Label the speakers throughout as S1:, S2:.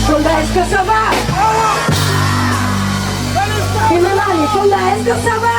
S1: Soldat, est-ce que ça va? Imamani, soldat, est-ce que ça va?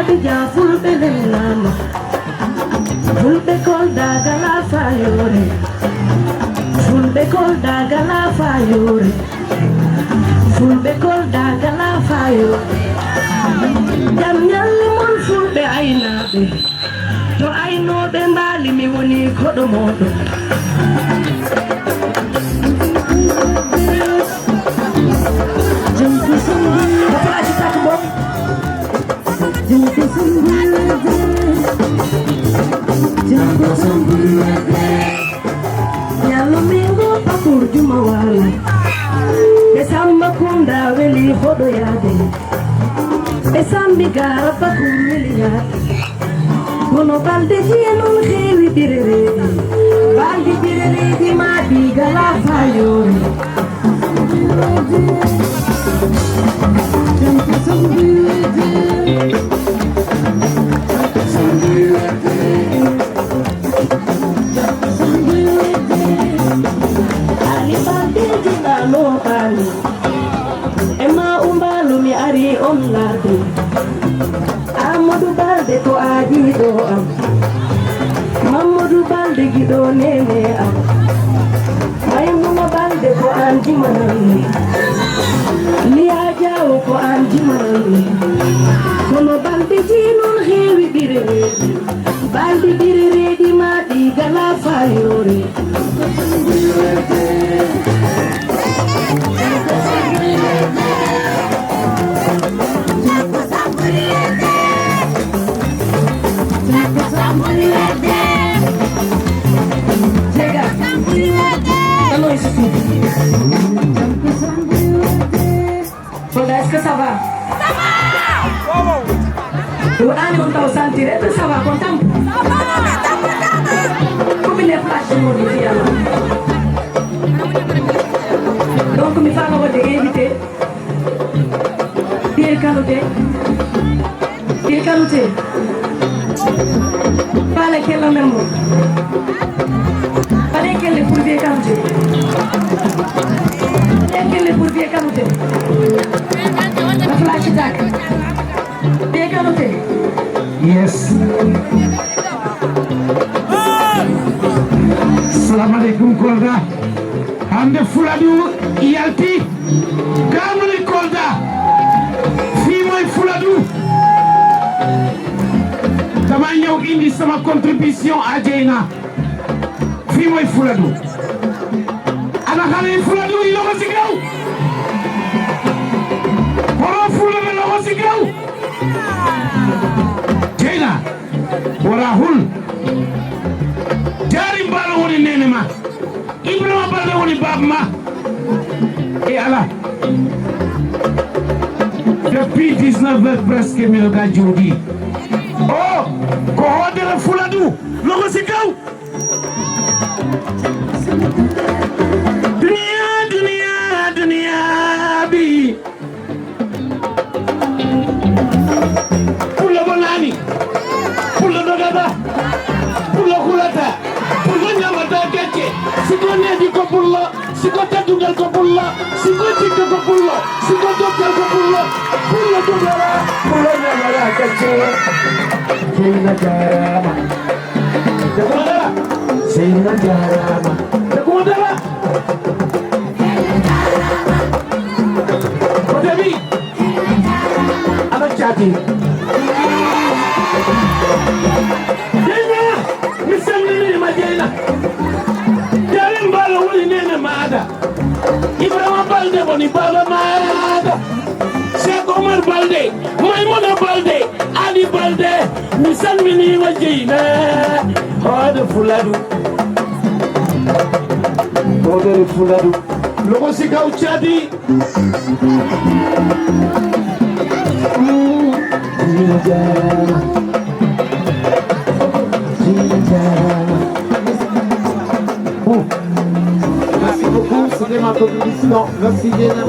S1: Abidja fulɓe lelnama fulɓe kolda gala fayore fulɓe kolda gala fayore fulɓe kolda gala fayore jam ñalle mon fulɓe aynaɓe to aynoɓe mbali mi woni koɗo moɗon Yallo mingo pakur juma wala Besamba kunda weli hodo yade Besambi gara pakur weli yade Kono balde jienun hewi bireredi Baldi bireredi ma diga la fayori Amadou Balde ko aji do am Mamadou Balde gido nene am Maymuna Balde ko anji manani Liya Jawo ko anji manani Kono Balde jinon hewi bireredi Balde bireredi ma diga la fayore Est-ce que ça va? Ça va! On t'a senti, ça va, content? Ça va! Comme il est flash, donc, il faut éviter. Pied canoté. Pied canoté. Pas lesquels la même mot. Pas lesquels les pour pied canoté. Lesquels les pour pied canoté. La flash attack. Pied canoté.
S2: Yes. Salam alaikum Kolda. Hande Fuladu yalti. Gamani Kolda. Fi moy Fuladu. Dama ñew indi sama contribution à Dieyna. Fi moy Fuladu. Ana xale Fuladu yi loxo ci gaw. Wala Fuladu loxo ci gaw. Dieyna. Wara hul. Jari mbalo woni nene ma. Ibrahima Balde woni bab ma. Et ala. Depuis 19 heures presque mi ga jodi. Oh, ko hodere Fuladu logo ci kaw. Dunia bi. Pulo bonani. Pulo dogada. Pulo kulata. Pulo nyamata keke. Siko nedi ko pulo. Siko tadungal ko pulo. Siko tikko ko pulo. Siko doktor ko pulo. Pulo dogada. Pulo nyamata keke. Sina jarama. Jagoda. Sina jarama. Jagoda. Kodebi. Ada chati. Dieyna. Misamni ma Dieyna. Jarim balo woni nene maada. Ibrahima Balde boni baba maada. Cheikh Omar Balde. Maymuna Balde. Ali Balde. Misamni ma Dieyna. Hode Fuladu. Hode Fuladu. Logo ci kaw chadi.
S3: Merci beaucoup, c'était ma contribution. Merci Dieyna.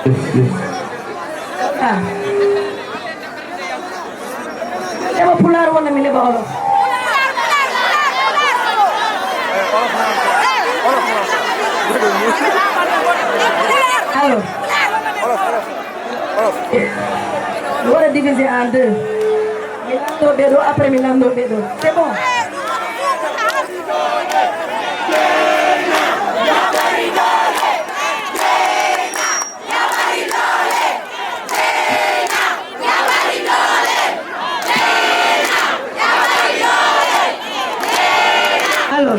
S1: Ah. Eba pular wala mi leba olof. Alors. On va diviser en deux. Milando Bedo après Milando Bedo. C'est bon. Alors.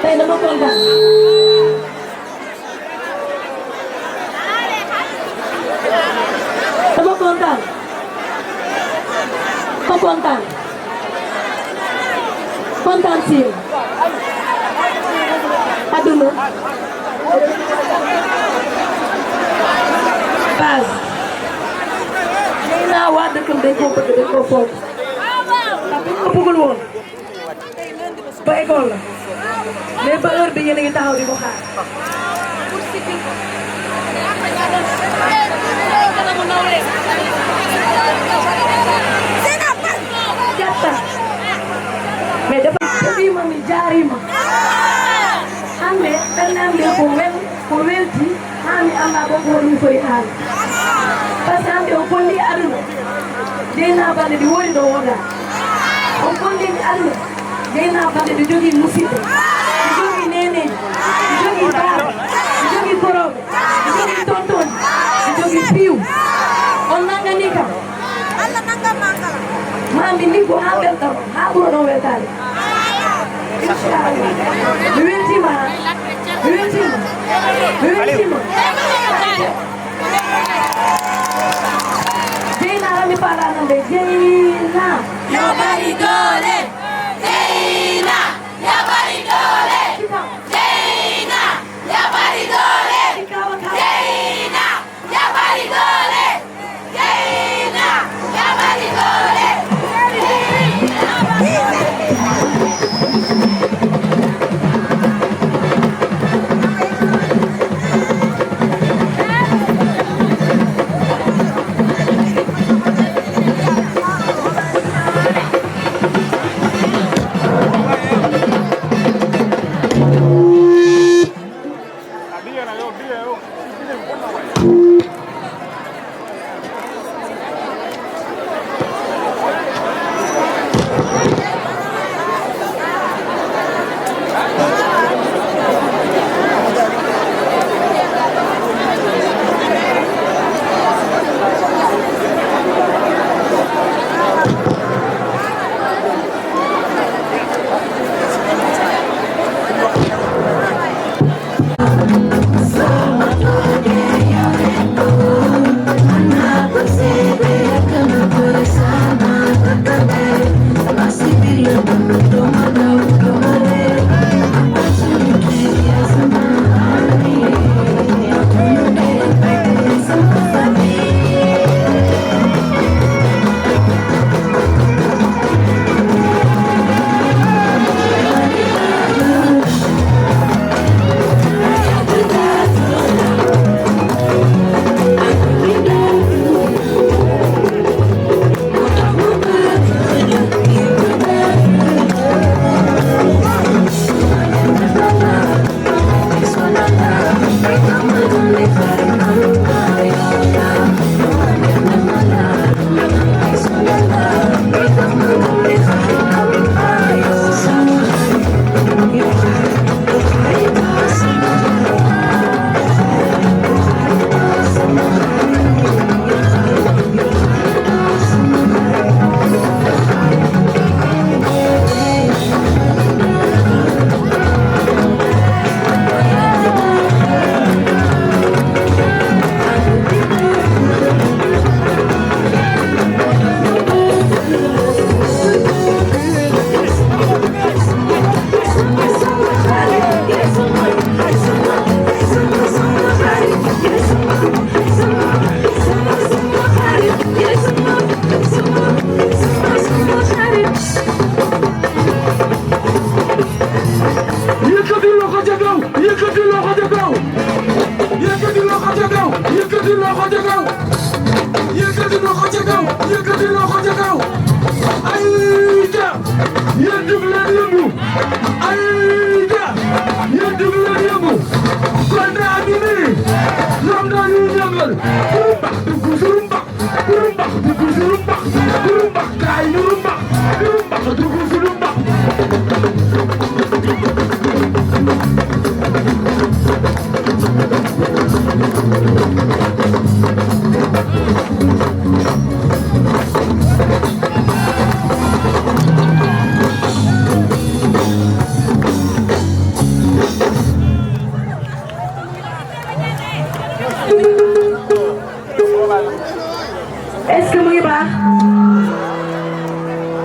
S1: Tey dama kontaan. Dama kontaan. Ma kontaan. Kontaan si yéen. Aduna. Base. Nee naa waa dëkkam dañ koo bëgg dañ koo foog. Ndax buñ ko bëggul woon. Ba école la. Mais ba heure bi yéen a ngi taxaw di ko xaar. Jatta. Mais dafa defima mi jaarima. Hande ɗannamde ko welti hami amma ko ɗum foti haali. Par ce que hande o golli aduna. Deyna bande ɗi woni ɗo woda. O gollini aduna. Deyna bande ɗi jogii musidɓe. Ɗi jogii neneji. Ɗi jogii baaba. Ɗi jogii koroɓe. Ɗi jogii tontoji. Ɗi jogii piiw. On nangani kam. Mami ni ko ha weltam ha ɓuro ɗon weltade. Inchallah. Mi weltima. Mi weltima. Mi weltima. Deyna rami paɗanande Deyna. Yo bari dole. Deyna. Ya bari dole. Deyna. Ya bari dole. Deyna. Ya bari dole. Deyna. Ya bari dole.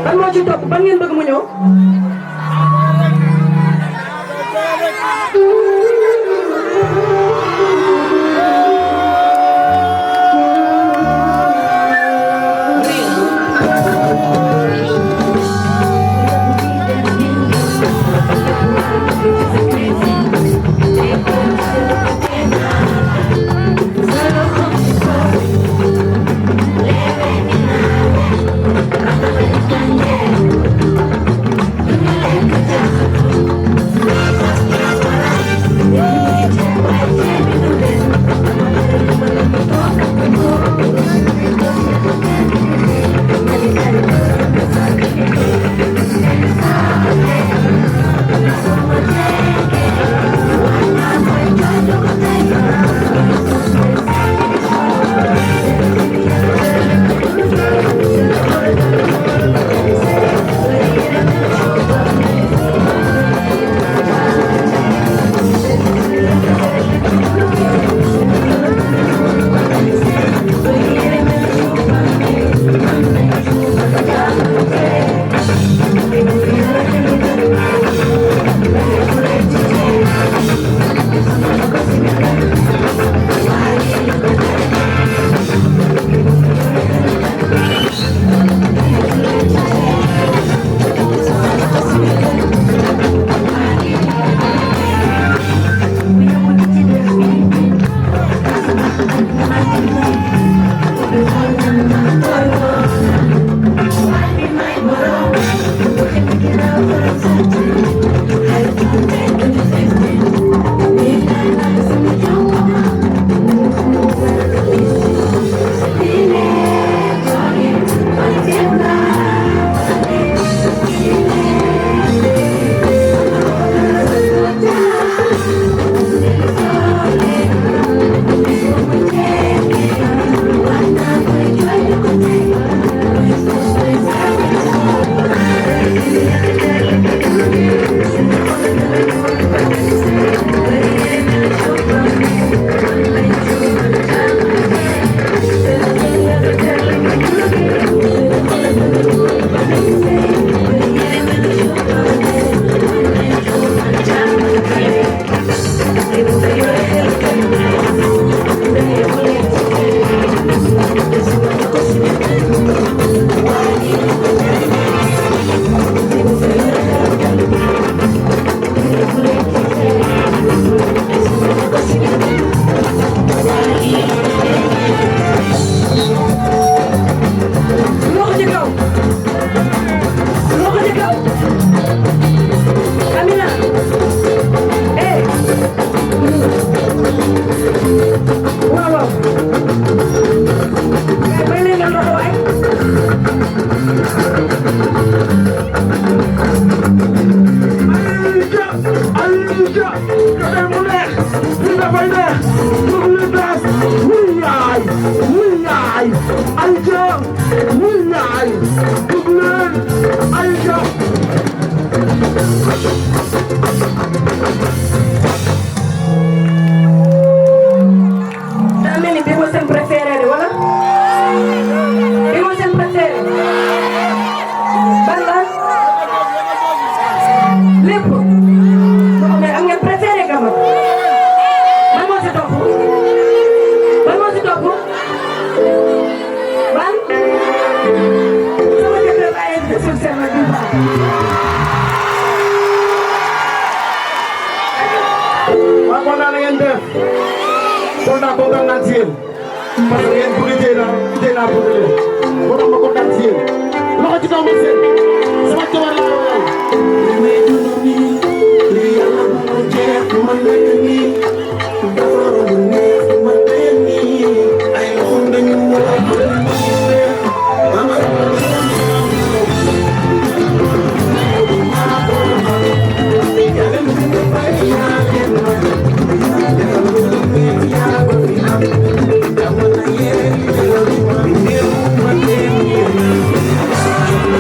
S1: ban moo ci topp ban ngeen bëgg mu ñëw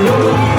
S2: Yeah.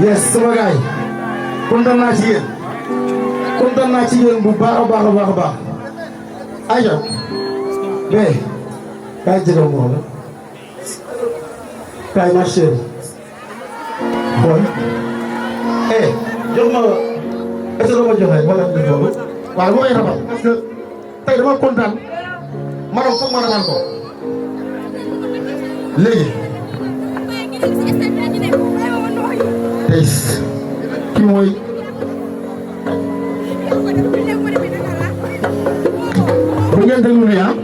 S3: yes sama gaay kontaan naa ci yéen kontaan naa ci yéen bu baax a baax a baax a baax aja mais kaay jëgal moo la kaay ma chérie boy jox ma est-ce que dama joxe wala ñu loolu waaw dama koy rabal parce que tey dama kontaan maanaam foog ma rabal ko léegi tey kii mooy bu ngeen déglu nii ah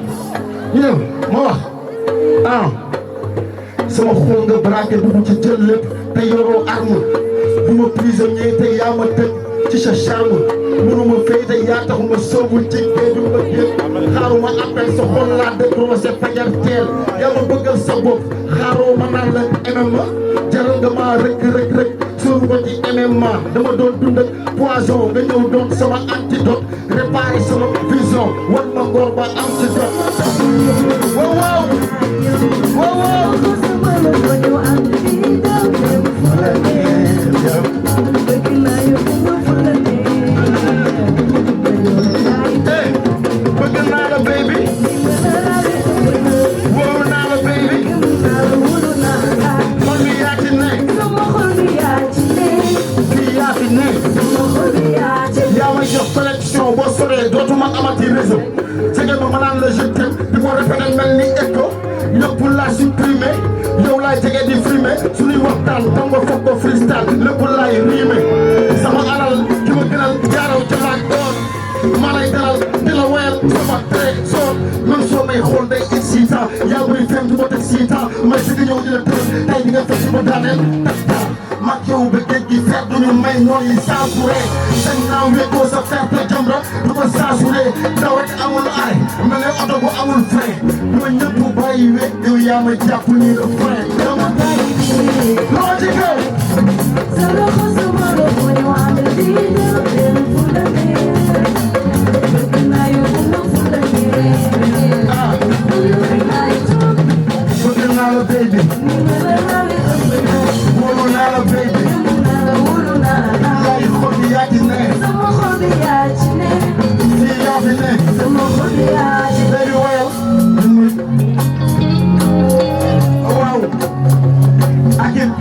S3: ñu dem ma wax sama xol nga braqué dugg ci jël lépp te yoroo arme du ma prisonnier te yaa ma tëj ci sa charme mënuma fay te yaa tax ma soobu ci bee du ma dégg xaaruma appel sa xol laa décroché fajar teel yaa ma bëggal sa bopp xaaroo ma naan la MMA jaral nga maa rëkk rëkk rëkk sóoru ko ci MMA dama doon dund ak poison nga ñëw doon sama antidote réparé sama vision wan ma ngor ba am ci dot waaw waaw waaw waaw ne yaa may jox connexion boo soree dootuma amati réseau jege ma naan la je t'aime di ko répété mel ni écho lépp laa supprimé yow laay jege di filmé suñuy waxtaan tam nga foog ko freestyle lépp laay rimé sama alal ki ma gënal jaaraw jamaak doon maa lay dalal di la wayal sama trésor même soo may xool day excitant yaa bëri fem di ko teg siita may sëgg ñëw di la tër tey di nga fekk ba daaneel takta mag yow ba géej gi feet duñu may noon yi censuré sañ naaw wékkoo sa fer te jamra du ko censuré daw rek amul arrêt mel ne oto bu amul frein bu ma ñëpp bàyyi wéet yow yaa ma jàpp nii le frein dama loo ci kaw bëgg naa la baby wóolu naa la baby yaay xol bi yaa ci ne fii yaa fi ne baby woyal waaw ak it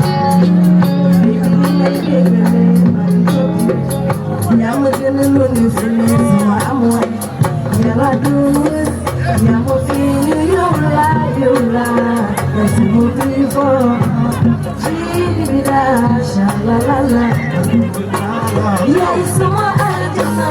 S1: yaa ma gën a loolu fële sama amoon yàlla duur yaa ma fi yow laa merci beaucoup fort jibida shalalala yaay sama aljana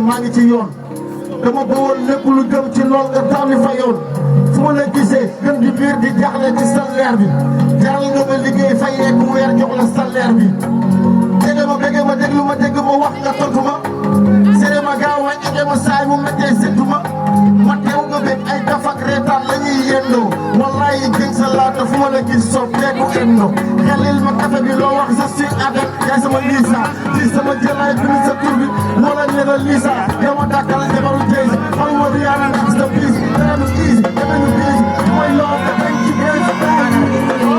S3: maa ngi ci yoon dama bëggoon lépp lu jëm ci lool nga tànn fa yoon fu ma la gisee gën di biir di jaaxle ci salaire bi jaral nga ma liggéey fayeeku weer jox la salaire bi jege ma bëgge ma déglu ma dégg ma wax nga tontu ma sere ma gaaw a ege ma saay mu méttee séddu ma teew nga bëgg ay dafak reetaan la ñuy yendoo wallahi gën sa laata fu ma la gis soo beeku endo xelil ma café bi loo wax je suis avec yaay sama Lisa fii sama jëlaay bi sa tur bi moo la nee na Lisa yow ma dàkkal jabaru Jay xaw ma Rihanna ndax sa bis dara du easy dara du busy mooy loo ka teg ci biir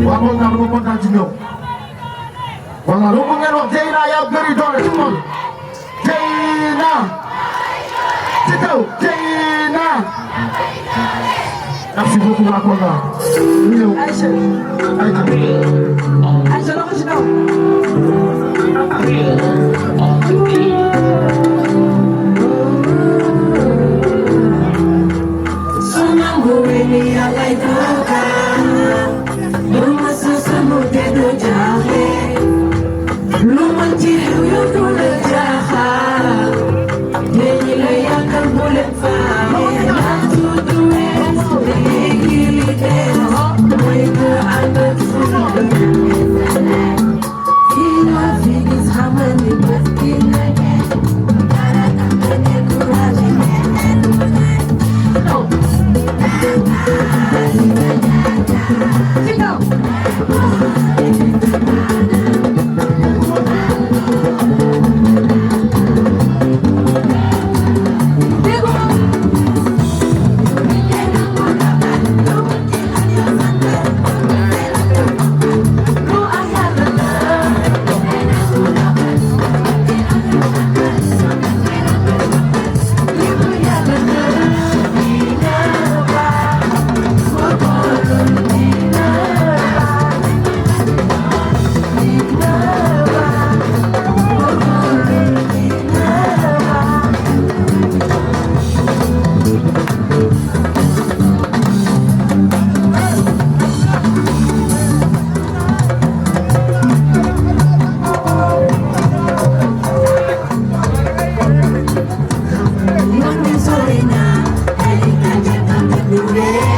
S3: waaw naa dama kontaan ci ñoom voilà lu mu ngeen wax Dieyna yaa bëri doole tout le monde Dieyna ci kaw Dieyna merci beaucoup waa Kolda ñu ñëw Aïcha loxo ci kaw
S1: ci xew yow du la jaaxal nit ñi la yàggal bu leen faale ndax tuddu wees léegi li des mooy nga ànd ak sunu fii loo fi gis xamal ni bés gi la des dara tax nga découragé
S4: Yeah.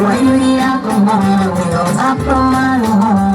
S4: Why you here? Come on, we don't have to